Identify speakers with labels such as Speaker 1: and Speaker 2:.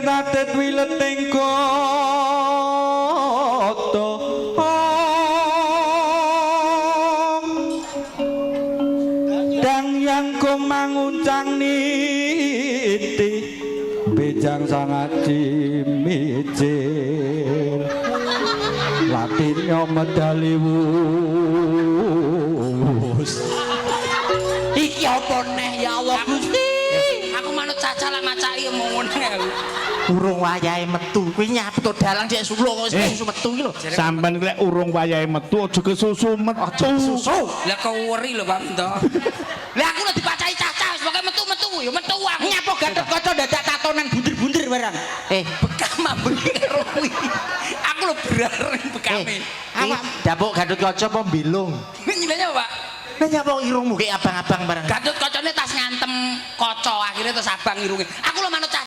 Speaker 1: Radet wileting kota. Dang yang kumanguncang niti bejang sangat cimicil latinnya medali wus.
Speaker 2: Iki apa neh, ya Allah Gusti?
Speaker 3: Aku manut caca lah, macaki omong ngono aku.
Speaker 2: Urung wayahe metu. Kuwi nyapa to dalang cek suluk kok wis
Speaker 4: Eh.
Speaker 2: kesusu metu iki lho.
Speaker 4: Sampeyan lek urung wayahe metu aja kesusu metu.
Speaker 2: Aja kesusu.
Speaker 3: Lah kok weri lho, Pak Minto. Lah aku lho dipacaki caca wis pokoke metu-metu ya metu aku.
Speaker 5: Nyapa Gatot Kaca dadak tatonan bundir-bundir barang.
Speaker 2: Eh,
Speaker 3: Bekam ambek karo kuwi. Aku lho bareng bekame.
Speaker 2: awak dapuk Gatot Kaca apa bilung?
Speaker 3: Nyilanya, Pak.
Speaker 2: Lah nyapa irungmu kayak abang-abang barang.
Speaker 3: Gatot Kacane tas ngantem kaca akhirnya terus abang irunge. Aku lho manut caca.